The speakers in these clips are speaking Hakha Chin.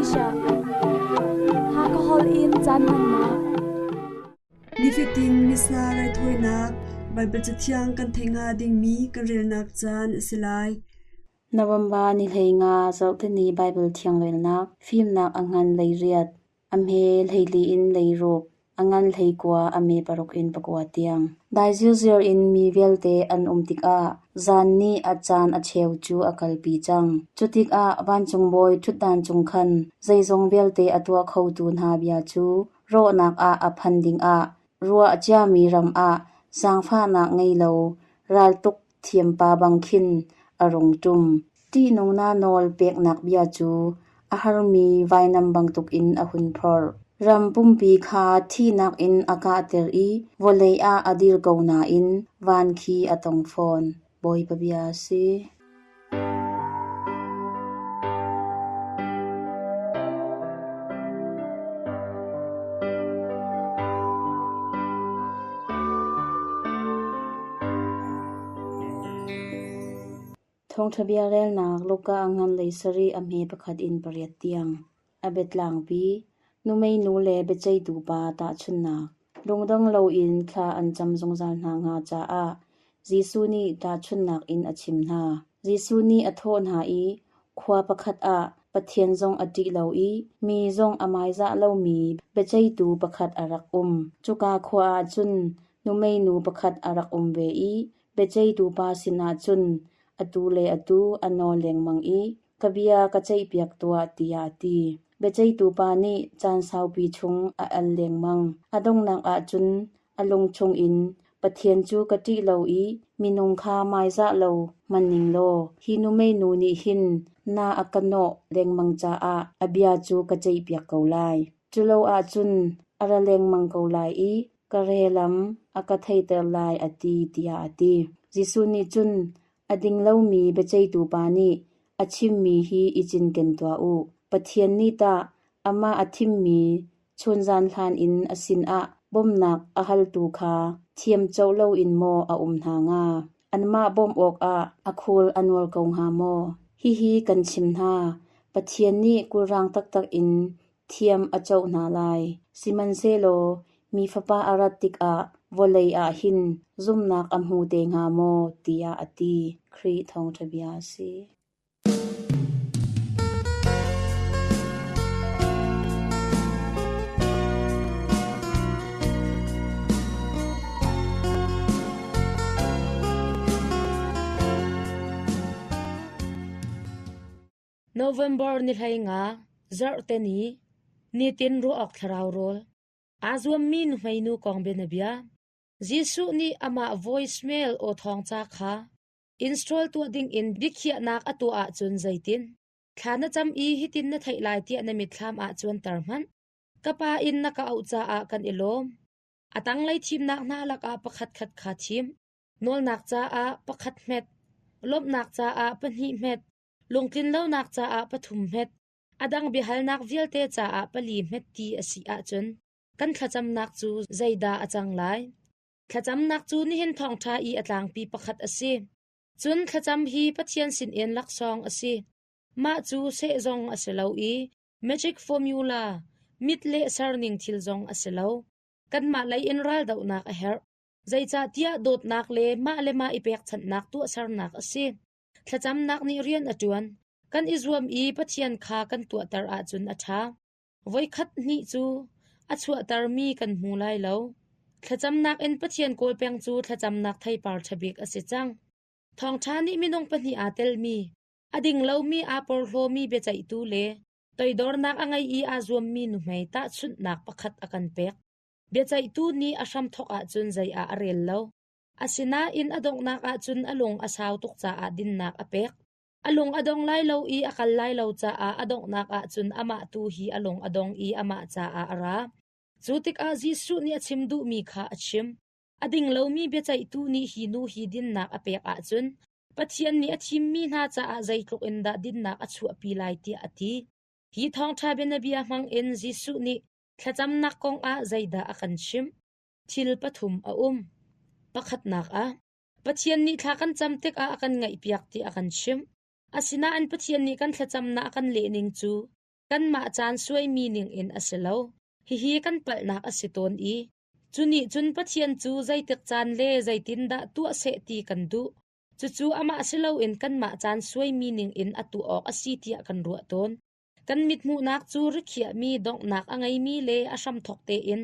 Asia. Hakha holh in caan hmannak. Nifatin Missa raithawinak Baibal Cathiang kan theih hnga dingmi kan relnak caan a si lai. November ni 15 zarhteni Baibal Thiang relnak fimnak a ngan 18, a hme 14 in 16, a ngan 19, a me 6 in 9 tiang. Dai zirziar in mi vialte an um tikah zan nih a caan a cheu cu a kalpi cang. Cu tikah vancung bawi ṭhutdan cung khan zeizong vialte a tuah khotu hna bia cu rawhnak ah a phan dingah ruah ciami ram ah zaangfahnak ngei lo raltuk thiampa bang khin a rung ṭum. Ṭihnung na nawl peknak bia cu a harmi vainam bantukin a hun phorh. Ram pumpi kha thihnak in a kahter i vawlei ah a dir ko nain van khi a tong fawn. Bawipa bia a si. Thawngṭha bia relnak Luka a ngan lei sarih a hme pakhat in pariat tiang. A biatlangpi, nuhmeinu le biaceihtu pa tahchunhnak. Lungdong loin thla an cam zungzal hna hnga caah Jesuh nih tahchunhnak in a chim hna. Jesuh nih a thawh hna i khua pakhat ah Pathian zong a ṭih lo i mi zong a hmaizah lomi biaceihtu pakhat a rak um. Cuka khua ah cun nuhmeinu pakhat a rak um ve i biaceihtu pa sinah cun atu le atu a nawl lengmang i ka bia ka ceihpiak tuah tiah a ti. Biaceihtu pa nih caan saupi chung a al lengmang. A donghnak ah cun a lung chungin Pathian cu ka ṭih lo i minung kha hmaizah lo hmanhning law hi nuhmeinu nih hin na a ka nawh lengmang caah a bia cu ka ceihpiak ko lai. Culo ahcun a ra lengmang ko lai i ka relam a ka theiter lai a ti tiah a ti. Jesuh nih cun a ding lomi biaceihtu pa nih a chimmi hi i cinken tuah u. Pathian nih tah amah a thimmi chunzan hlan in a sinah bawmhnak a haltu kha thiamcoh loin maw a um hna hnga? Anmah bawmh awkah a khul a nuar ko hnga maw? Hihi kan chim hna, Pathian nih kulrang taktak in thiam a coh hna lai. Sihmanhsehlaw mi Fapa a rat tikah vawlei ah hin zumhnak a hmu te hnga maw? tiah a ti. Khrih Thawngṭha Bia a si. November ni 15, zarhte ni, nitin ruah awk thlarau rawl. Aa zuammi nuhmeinu kong bianabia. Jesuh nih amah voicemail aw thawng ca kha install tuah dingin biakhiahnak a tuah ahcun zeitin? Thla na cam i hitin na theih lai tiah na mitthlam ah cuanter hmanh. Ka pa in na ka auh caah kan i lawm. A tanglei thimnak hna lakah pakhatkhat kha thim. Nawlnak caah pakhat hmet, lawmhnak caah pahnih hmet, lungtlinlonak caah pathum hmet, a dang biahalnak vialte caah pali hmet ti a si ahcun kan thlacamnak cu zeidah a cang lai? Thlacamnak cu nihin thawngṭha i a tlangpi pakhat a si. Cun thlacam hi Pathian sinin laksawng a si. Mah cu sehzong a si lo i magic formula, mit le serning thil zong a si lo. Kanmah lei in raldohnak a herh. Zeicahtiah dawtnak le mah le mah i pekchanhnak tuahsernak a si. Thlacamnak nih rian a ṭuan. Kan i zuam i Pathian kha kan tuahter ahcun a ṭha. Voikhat hnih cu a chuahtermi kan hmu lai lo. Thlacamnak in Pathian kawl peng cu thlacamnak theipar ṭha bik a si cang. Thawngṭha nih minung pahnih aa telmi, a ding lomi aa porhlawmi biaceihtu le toidornak a ngei i aa zuammi nuhmei tahchunhnak pakhat a kan pek. Biaceihtu nih a hramthawk ahcun zei ah a rel lo. Asinain a donghnak ahcun a lung a sau tuk caah dinnak a pek. A lung a dong lai lo i a kal lai lo caah a donghnak ahcun amah tu hi a lung a dong i amah caah a ra. Cu tikah Jesuh nih a chim duhmi kha a chim. A ding lomi biaceihtu nih hi nu hi dinnak a pek ahcun Pathian nih a thimmi hna caah zeitluk in dah dinnak a chuahpi lai tiah a ti. Hi thawngṭha bianabia hmangin Jesuh nih thlacamnak kongah zeidah a kan chimh? Thil pathum a um. Pakhatnak ah, Pathian nih thla kan cam tikah a kan ngaihpiak ti a kan chimh. Asinain Pathian nih kan thlacamnak a kan leh ning cu Kanmah caan suaimi ningin a si lo. Hihi kan palhnak a si tawn i cu nih cun Pathian cu zeitik caan le zeitindah tuah seh ti kan duh. Cucu amah si loin kanmah caan suaimi ningin a tuah awk a si tiah kan ruah tawn. Kan mithmuhnak cu rikhiahmi donghnak a ngeimi le a hramthawk tein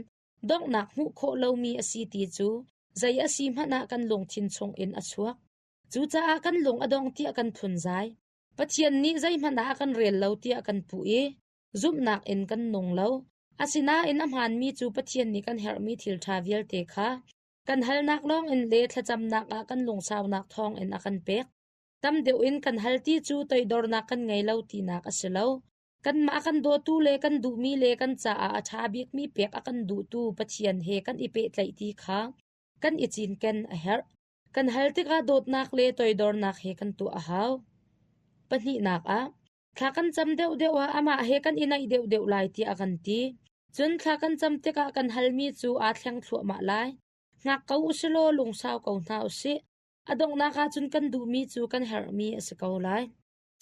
donghnak hmuh khawh lomi a si ti cu zei a si hmanh ah kan lungthin chungin a chuak. Cucaah kan lung a dong tiah kan phunzai. Pathian nih zeihmanh ah a kan rel lo tiah kan puh i zumhnak in kan nung lo. Asinain a hmaanmi cu Pathian nih kan herhmi thil ṭha vialte kha kan halnak lawngin le thlacamnak ah kan lungsaunak thawngin a kan pek. Tam deuh in kan hal ti cu toidornak kan ngei lo tinak a si lo. Kanmah kan dawtu le kan duhmi le kan caah a ṭha bikmi pek a kan duhtu Pathian he kan i pehtlaih ti kha kan i cinken a herh. Kan hal tikah dawtnak le toidornak he kan tuah a hau. Pahnihnak ah, thla kan cam deuhdeuh ah amah he kan i naih deuhdeuh lai tiah a kan ti. Cun thla kan cam tikah kan halmi cu aa thleng thluahmah lai. Hngak ko usilaw lungsau ko hna usih. A donghnak ah cun kan duhmi cu kan herhmi a si ko lai.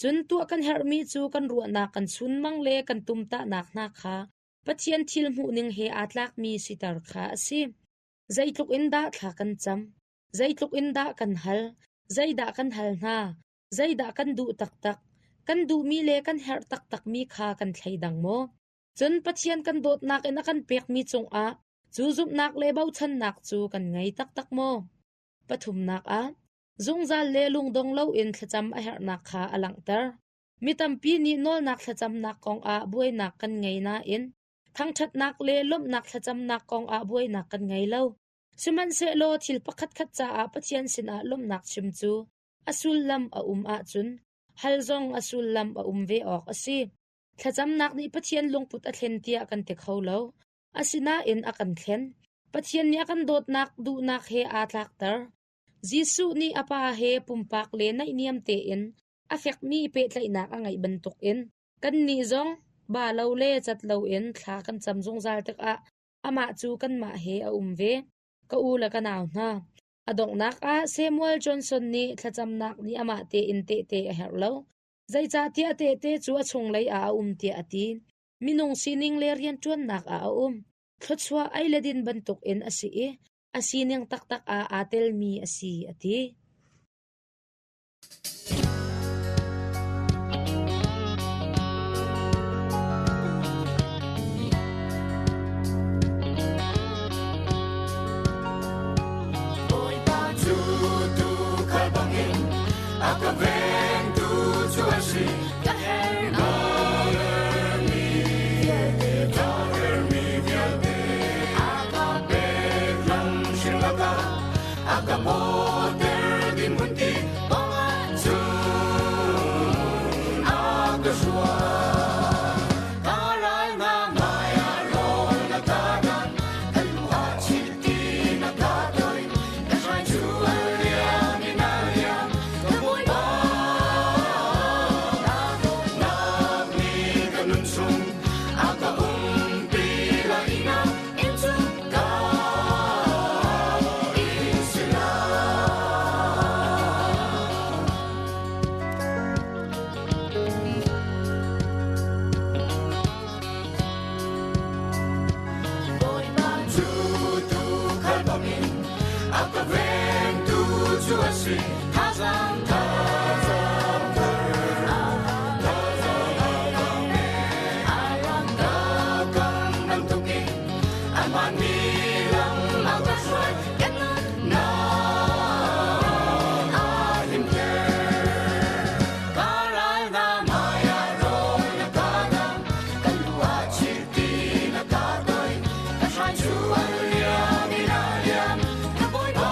Cun tuah kan herhmi cu kan ruahnak kan chunmang le kan tumtahnak hna kha Pathian thil hmuhning he aa tlakmi siter kha a si. Zeitluk in dah thla kan cam? Zeitluk in dah kan hal? Zeidah kan hal hna? Zeidah kan duh taktak? Kan duhmi le kan herh taktakmi kha kan thleidang maw? Cun Pathian kan dawtnak in a kan pekmi cungah cu zumhnak le bochannak cu kan ngei taktak maw? Pathumnak ah, zungzal le lungdong loin thlacam a herhnak kha a langhter. Mi tampi nih nawlnak thlacamnak kongah buainak kan ngei nain thangṭhatnak le lawmhnak thlacamnak kongah buainak kan ngei lo. Sihmanhsehlaw thil pakhatkhat caah Pathian sinah lawmhnak chim cu a sullam a um ahcun hal zong a sullam a um ve awk a si. Thlacamnak nih Pathian lungput a thlen tiah kan ti kho lo. Asinain a kan thlen. Pathian nih a kan dawtnak duhnak he aa tlakter. Jesuh nih a Pa he pumpak le naihniam tein a fekmi pehtlaihnak a ngeih bantukin kannih zong ba lo le cat loin thla kan cam zungzal tikah amah cu kanmah he a um ve. Ka u le ka nau hna, a donghnak ah Samuel Johnson nih thlacamnak nih amah tein tehte a herh lo. Zeicahtiah tehte cu a chunglei ah a um tiah a ti. Minung sining le rianṭuannak ah a um. Thluachuah ei le din bantukin a si i a sining taktak ah aa telmi a si, a ti. Bawipa cu tuukhal bangin a ka vengtu cu a si. Ka hermi vialte, ka hermi vialte, a ka pek lam hring lakah a ka bawter din hmun ti cun a ka hruai. Ka ral hna hmai ah rawl na ka dan, ka lu ah chiti na ka toih, ka hrai cu a liam in a liam, ka Bawipa nak nih ka nun chung a ka umpi lai na inn cu ka inn si lai. Bawipa cu tuukhal bangin a ka vengtu cu a si. Thazaang thazaang thazaang a ka pek. A kam bantukin a hmaanmi lam a ka hruai. Ka nunnak a himter. Ka ral hna hmai ah rawl na ka dang, ka lu ah chiti na ka toih, ka hrai cu a liam in a liam, ka Bawipa.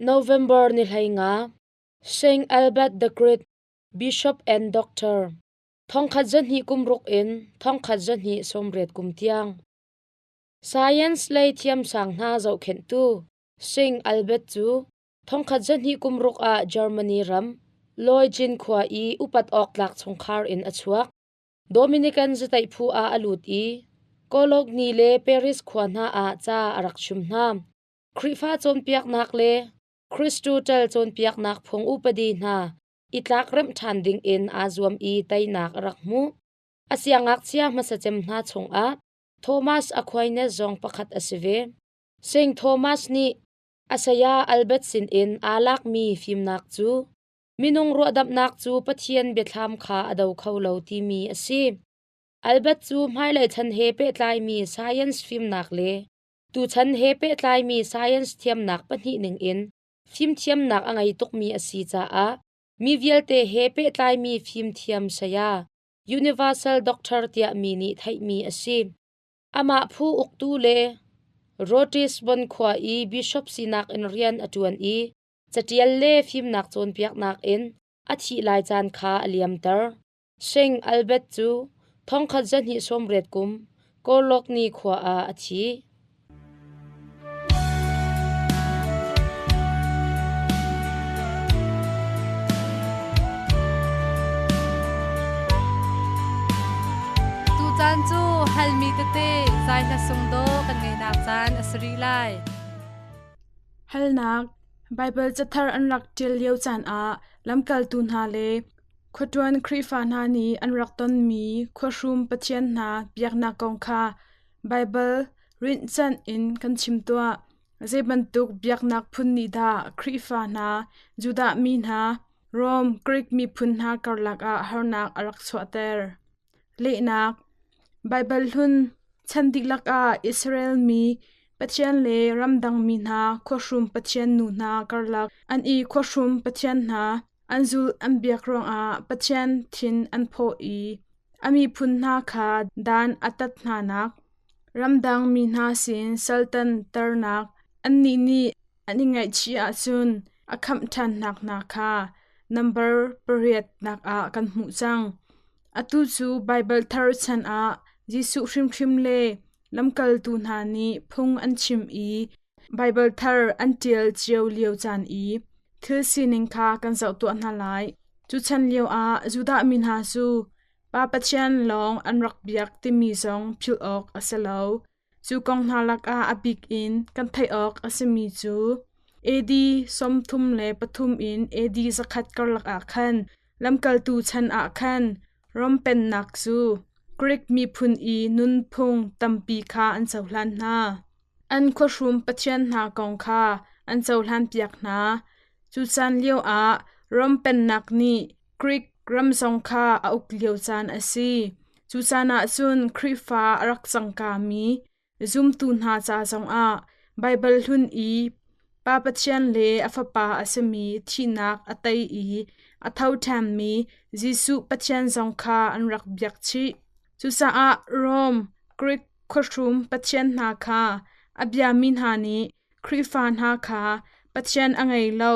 November ni 15, Saint Albert the Great, Bishop and Doctor, 1206 in 1280 kum tiang. Science lei thiamsang hna zohkhenhtu Saint Albert cu 1206 ah Germany ram Leugin khua i upat awk tlak chungkhar in a chuak. Dominican zataih phu ah a lut i Cologne le Paris khua hna ah ca a rak chim hna. Khrihfa cawnpiaknak le Christotel cawnpiaknak phung upadi hna i tlak remh ṭhan dingin aa zuam i teinak a rak hmuh. A siangngakchia hmasa cem hna chungah Thomas Aquinas zong pakhat a si ve. Saint Thomas nih a saya Albert sinin aa lakmi fimnak cu minung ruahdamhnak cu Pathian biathlam kha a do kho lo timi a si. Albert cu hmailei chan he pehtlaimi science fimnak le Tuchan he pehtlaimi science thiamnak pahnih ningin fimthiamnak a ngei tukmi a si caah mi vialte he pehtlaimi fimthiam saya Universal Doctor tiah mi nih theihmi a si. Amah phu uktu le Rotisbon khua i bishop sinak in rian a ṭuan i caṭial le fimnak cawnpiaknak in a thih lai caan kha a liamter. Saint Albert cu 1280 kum Cologne khua ah a thi. Tucaan cu halmi tete zai hla sung daw kan ngeihnak caan a si rih lai. Halnak Baibal cathar an rak ṭial lio caan ah lamkaltu hna le Khuaṭuan Khrihfa hna nih an rak tonmi khuahrum pathian hna biaknak kong kha Baibal rinhcanh in kan chim tuah. Zei bantuk biaknak phun nih dah Khrihfa hna, Judah mi hna, Rom, Greek miphun hna karlak ah harnak a rak chuahter? Lehnak Baibal hlun chan dihlak ah Israel mi Pathian le ramdang mi hna khuahrum pathian nu hna karlak an i khuahrum pathian hna an zulh an biak ruangah Pathian thin an phawh i a miphun hna kha dan a tat hnanak, ramdang mi hna sin saltan ternak, annih nih an i ngaihchih ahcun a khamh ṭhannak hna kha nambar pariatnak ah kan hmuh cang. Atu cu Baibal thar chan ah Jesuh hrimhrim le lamkaltu hna nih phung an chim i Baibal thar an ṭial cio lio caan i thil sining kha kan zoh tuah hna lai. Cu chan lioah Judah mi hna cu Pa Pathian lawng an rak biak timi zong philh awk a si lo. Cu kong hna lakah a bik in kan theih awk a simi cu AD 33 in AD 100 karlak ah khan lamkaltu chan ah khan Rom pennak cu Greek miphun i nunphung tampi kha an cohlan hna. An khuahrum pathian hna kong kha an cohlanpiak hna. Cu caan lioah Rom pennak nih Greek ram zong kha a uk lio caan a si. Cu caan ah cun Khrihfa a rak cangkami zumtu hna ca zongah Baibal hlun i Pa Pathian le a Fapa a simi thihnak a tei i a tho ṭhanmi Jesuh Pathian zong kha an rak biak chih. Cucaah Rom, Greek khuahrum pathian hna kha a biami hna nih Khrihfa hna kha Pathian a ngei lo,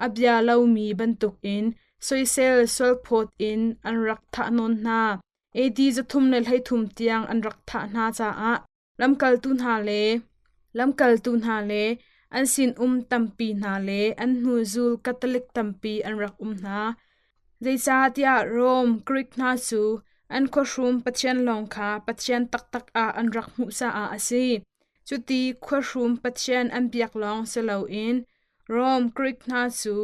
a bia lomi bantukin soisel sualphawt in an rak thahnawn hna. AD 313 tiang an rak thah hna caah lamkaltu hna le an sinum tampi hna le an hnuzul Catholic tampi an rak um hna. Zeicahtiah Rom, Greek hna cu an khuahrum Pathian lawng kha Pathian taktak ah an rak hmuh caah a si. Cuti khuahrum Pathian an biak lawng si loin Rom, Greek hna cu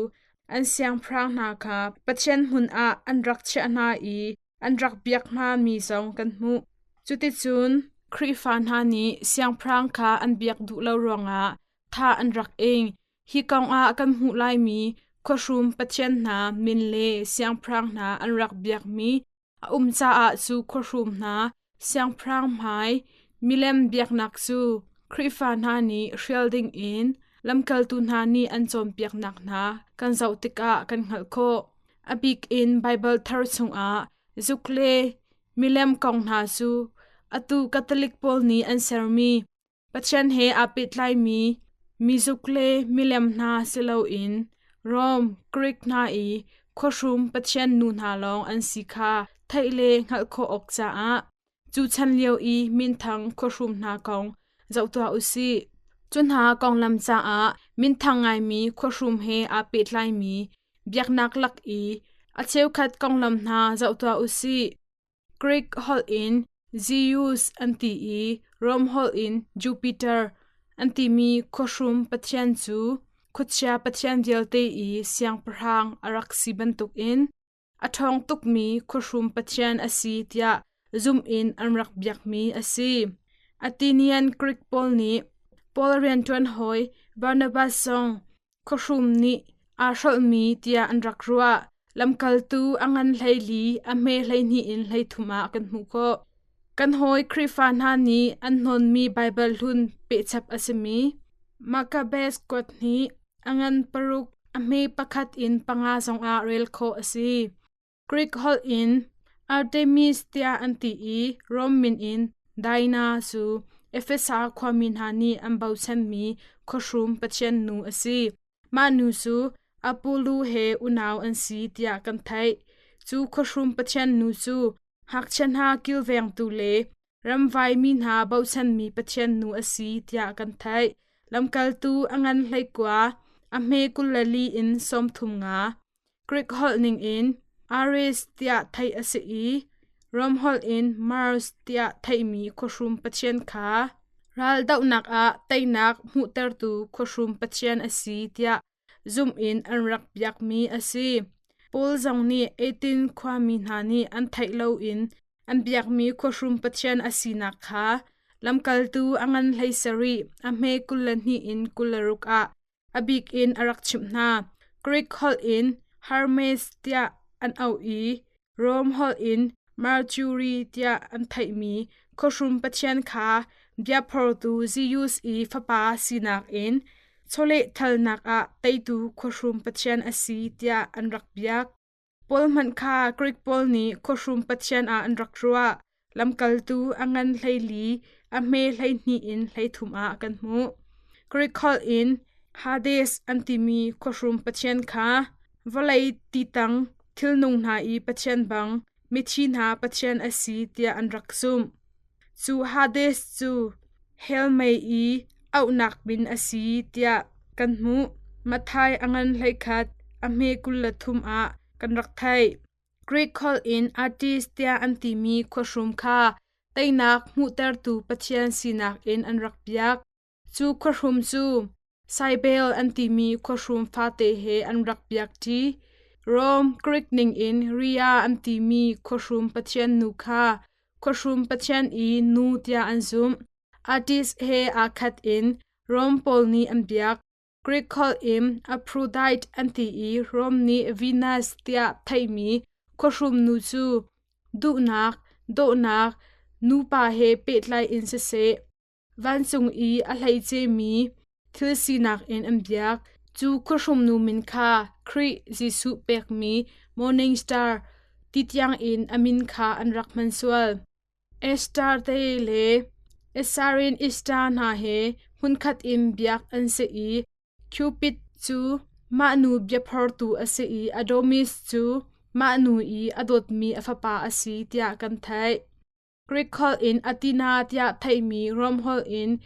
an siangpahrang hna kha Pathian hmun ah an rak chiah hna i an rak biak hngami zong kan hmuh. Cuticun Khrihfa hna nih siangpahrang kha an biak duh lo ruangah thah an rak ing. Hi kongah kan hmuh laimi khuahrum pathian hna min le siangpahrang hna an rak biakmi a um caah cu khuahrum hna siangpahrang hmai milem biaknak cu Khrihfa hna nih hrial dingin lamkaltu hna nih an cawnpiaknak hna kan zoh tikah kan hngalh khawh. A bik in Baibal thar chungah zuk le milem kong hna cu atu Catholic pawl nih an sermi Pathian he aa pehtlaimi Mizuk le milem hna si loin Rom, Greek hna i khuahrum pathian nu hna lawng an si kha theih le hngalh khawh awk caah cu chan lio i minthang khuahrum hna kong zoh tuah u sih. Cu hna konglam caah minthang ngaimi khuahrum he aa pehtlaimi biaknak lak i a cheukhat konglam hna zoh tuah u sih. Greek holh in Zeus an ti i Rom holh in Jupiter an timi khuahrum pathian cu khuachia pathian vialte i siangpahrang a rak si bantukin a ṭhawng tukmi khuahrum pathian a si tiah zumh in an rak biakmi a si. Athenian Greek pawl nih Paul rianṭuan hawi Barnabas zong khuahrum nih aa hrolhmi tiah an rak ruah. Lamkaltu a ngan 14, a hme 12 in 33 ah kan hmuh khawh. Kan hawi Khrihfa hna nih an hnawnmi Baibal hlun pehchap a simi Maccabees kuat hnih, a ngan paruk, a hme pakhat in panga zongah rel khawh a si. Greek holh in Artemis tiah an ti i Rom min in Diana cu Efesa khuami hna nih an bochanmi khuahrum pathian nu a si. Mah nu cu Apollo he unau an si tiah kan theih. Cu khuahrum pathian nu cu ngakchia hna kilvengtu le ramvai mi hna bochanmi pathian nu a si tiah kan theih. Lamkaltu a ngan 19, a hme 24 in 35. Greek holh ningin Ares tiah theih a si i Rom holh in Mars tiah theihmi khuahrum pathian kha raldohnak ah teinak hmuhtertu khuahrum pathian a si tiah zumh in an rak biakmi a si. Paul zong nih Athens khuami hna nih an theih loin an biakmi khuahrum pathian a sinak kha lamkaltu a ngan 17, a hme 22 in 26 ah a bik in a rak chimh hna. Greek holh in Hermes tiah an auh i Rom holh in Mercury tiah an theihmi khuahrum pathian kha biaphortu Zeus i fapa sinak in chawlehthalnak ah teitu khuahrum pathian a si tiah an rak biak. Paul hmanh kha Greek pawl nih khuahrum pathian ah an rak ruah. Lamkaltu a ngan 14, a hme 12 in 33 ah kan hmuh. Greek holh in Hades an timi khuahrum pathian kha vawlei titang thilnung hna i pathian bang mithi hna pathian a si tiah an rak zumh. Cu Hades cu hell mei i auhnak min a si tiah kan hmuh. Matthai a ngan 11, a hme 23 ah kan rak theih. Greek holh in Artis tiah an timi khuahrum kha teinak hmuhtertu pathian sinak in an rak biak. Cu khuahrum cu Cybele an timi khuahrum fate he an rak biakṭi. Rom Greek ningin Rhea an timi khuahrum pathian nu kha khuahrum pathian i nu tiah an zumh. Attis he aa khat in Rom pawl nih an biak. Greek holh in Aphrodite an ti i Rom nih Venus tiah theihmi khuahrum nu cu duhnak, dawhnak, nupa he pehtlai in siseh, vancung i a hleicemi thil sinak in an biak. Cu khuahrum nu min kha Khrih Jesuh pekmi Morning Star ti tiangin a min kha an rak hman sual. Esther le Esarin Ishtar hna he hmunkhat in biak an si i Cupid cu mah nu biaphortu a si i Adonis cu mah nu i a dawtmi a fapa a si tiah kan theih. Greek holh in Athena tiah theihmi Rom holh in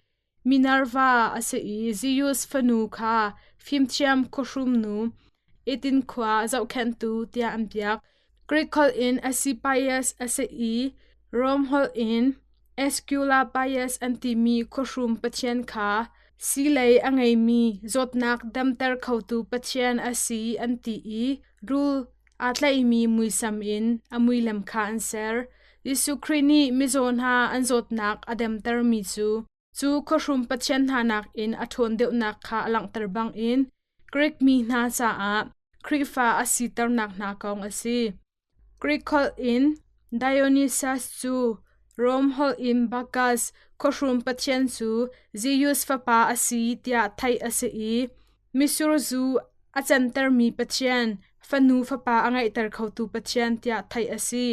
Minerva a si i Zeus fanu kha fimthiam khuahrum nu Athens khua zohkhenhtu tiah an biak. Greek holh in Asclepius a si i Rom holh in Aesculapius an timi khuahrum pathian kha silei a ngeimi zawtnak damter khotu pathian a si an ti i rul aa tlaihmi muisam in a muilem kha an ser. Jesuh Khrih nih mizaw hna an zawtnak a demtermi cu cu khuahrum pathian hna nakin a ṭhawn deuhnak kha a langhter bangin Greek mi hna caah Khrihfa a siternak hna kong a si. Greek holh in Dionysus cu Rom holh in Bacchus khuahrum pathian cu Zeus fapa a si tiah theih a si i Mitsur zu a cantermi Pathian, fanu fapa a ngeihter khotu Pathian tiah theih a si.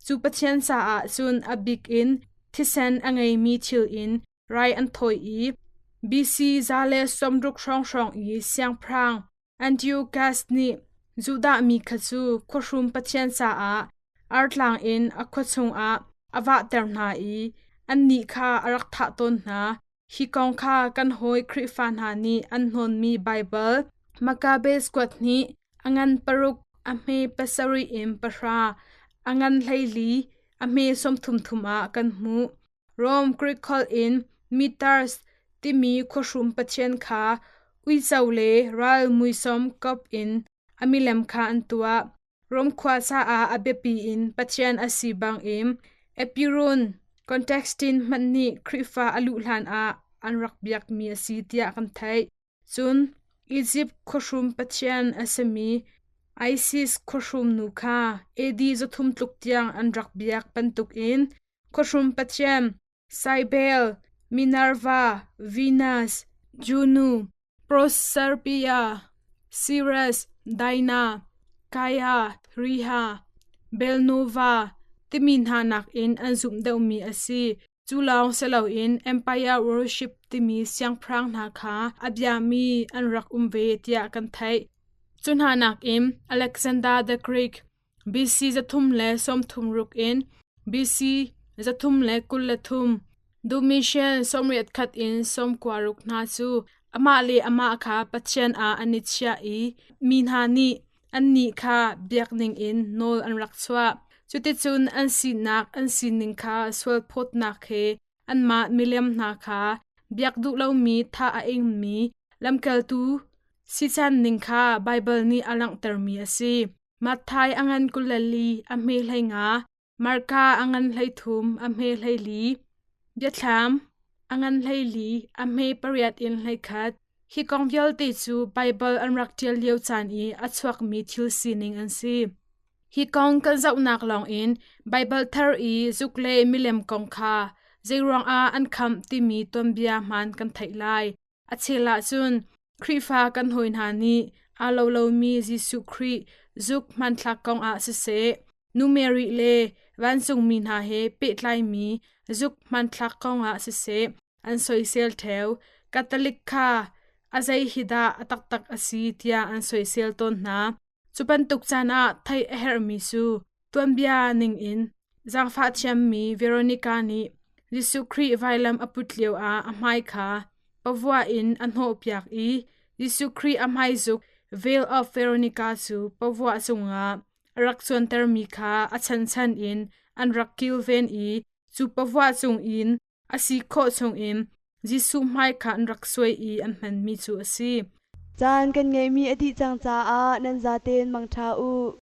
Cu Pathian caah cun a bik in thisen a ngeimi thil in rai an thawi i. BC 160 hrawnghrang i siangpahrang Antiochus nih Judah mi kha cu khuahrum pathian caah artlang in a khua chungah a vahter hna i annih kha a rak thah tawn hna. Hi kong kha kan hawi Khrihfa hna nih an hnawnmi Baibal Maccabees kuat hnih, a ngan paruk, a hme pasarih in pahra, a ngan 14, a hme sawmthum thum ah kan hmuh. Rom Greek holh in Mitars timi khuahrum pathian kha uico le ral muisam kop in a milem kha an tuah. Rom khua caah a biapi in pathian a si bangin Epirun Constantine hmanh nih Khrihfa a luh hlanah an rak biakmi a si tiah kan theih. Cun Izipt khuahrum pathian a simi Isis khuahrum nu kha AD 300 tluk tiang an rak biak bantukin Khuahrum pathian Cybele, Minerva, Venus, Juno, Proserpia, Ceres, Diana, Gaia, Rhea, Belnova timi hna nakin an zumh deuhmi a si. Cu lawng si loin Empire worship timi siangpahrang hna kha a biami an rak um ve tiah kan theih. Cu hna nakin Alexander the Great, BC 336 in BC 323, Domitian 81 in 96 hna cu amah le amah kha pathian ah an i chiah i mi hna nih annih kha biak ningin nawl an rak chuah. Cuticun an sinak an sining kha sualphawtnak he anmah milem hna kha biak duh lomi thah a ingmi lamkaltu sican ning kha Baibal nih a langhtermi a si. Matthai a ngan 24, a hme 15, Marka a ngan 13, a hme 14, Biathlam a ngan 14, a hme pariat in 11. Hi kong vialte cu Baibal an rak ṭial lio caan i a chuakmi thil sining an si. Hi kong kan zohnak lawngin Baibal thar i zuk le milem kong kha zeiruangah an khamh timi tuanbia hmaan kan theih lai. A chel ahcun Khrihfa kan hawi hna nih aa lo lomi Jesuh Khrih zuk hmanthlak kong ah siseh, Nu Mary le vancungmi hna he pehtlaimi zuk hmanthlak kong ah siseh an soisel ṭheo. Catholic kha a zei hi dah a taktak a si tiah an soisel tawn hna. Cu bantuk caan ah theih a herhmi cu tuanbia ningin zaangfah thiammi Veronica nih Jesuh Khrih vailam a put lioah a hmai kha pavuah in a hnawhpiak i Jesuh Khrih a hmaizuk Veil of Veronica cu pavuah cungah a rak cuantermi kha a chanchan in an rak kilven i cu pavuah cungin a si khawh chungin Jesuh hmai kha an rak suai i an hmanmi cu a si. Caan kan ngeihmi a dih cang caah nan zaten mangṭha u.